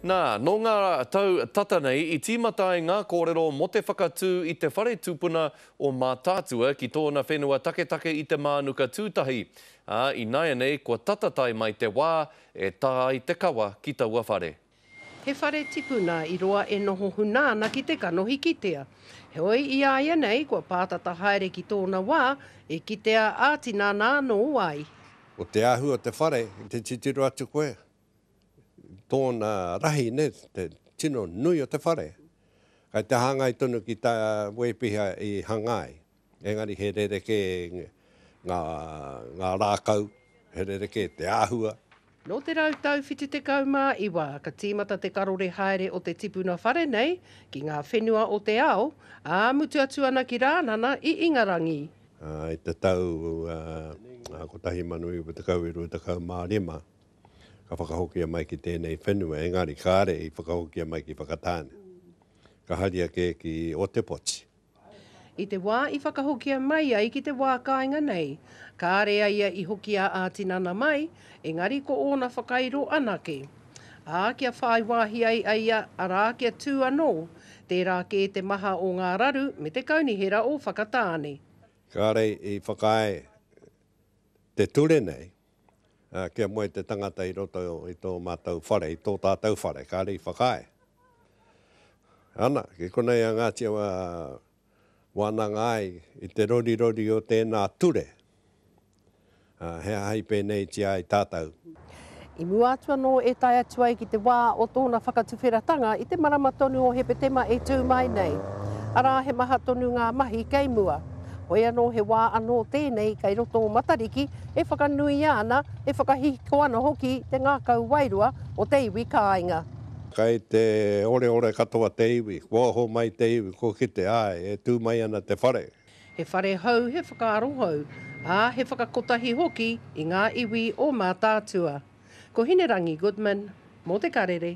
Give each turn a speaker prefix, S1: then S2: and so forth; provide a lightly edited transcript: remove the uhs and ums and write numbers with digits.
S1: Nā, nō ngā tau tata nei i tīmata ai ngā kōrero mō te whakatū i te whare tupuna o Mātaatua ki tōna whenua taketake i Te Mānuka Tūtahi, ā, ināianei kua tata tae mai te wā e tā ai te kawa ki taua whare.
S2: He whare tipuna i roa e noho huna ana ki te kanohi kitea. Heoi, i a ia nei kua pātata haere ki tōna wā e kitea ā-tinana anō ai.
S3: Ko te āhua o te whare, ki te titiro atu koe, Tōna rahi, nē, te tino nui o te whare. Kai te hāngai tonu ki tā Wēpiha i hanga ai. Engari he rerekē ngā, ngā rākau, he rerekē te āhua.
S2: Nō te rautau 79 ka tīmata te karore haere o te tipuna whare nei ki ngā whenua o te ao, ā, mutu atu ana ki Rānana i Ingarangi.
S3: I te tau 1925, Ka whakahokia mai ki tēnei whenua, engari kāre i whakahokia mai ki Whakatāne. Ka haria kē ki Otepoti.
S2: I te wā i whakahokia mai ai ki te wā kāinga nei, kāre a ia i hokia ā-tinana mai, engari ko ōna whakairo anake. Ā, kia whāi wāhi ai a ia, arā, kia tū anō, tērā kē te maha o ngā raru me te kaunihera o Whakatāne.
S3: Kāre i whakaae te ture nei, ā, kia moe te tangata i roto i tō mātou whare, i tō tātou whare, kāre i whakaae. Ana, ki konei a Ngāti Awa wānanga ai i te rorirori o tēnā ture, ā, he aha i pēneitia ai tātou.
S2: I mua atu anō e tae atu ai ki te wā o tōna whakatuwheratanga i te marama tonu o Hepetema e tū mai nei. Arā, he maha tonu ngā mahi kei mua. Hoi anō he wā anō tēnei kei roto o Matariki e whakanuia ana, e whakahihiko ana hoki te ngākau wairua o te iwi kāinga.
S3: Kai te oreore katoa te iwi, kua oho mai te iwi, kua kite, āe, e tū mai ana te whare.
S2: He whare hou, he whakaaro hou, ā, he whakakotahi hoki i ngā iwi o Mātaatua. Ko Hinerangi Goodman, mō Te Karere.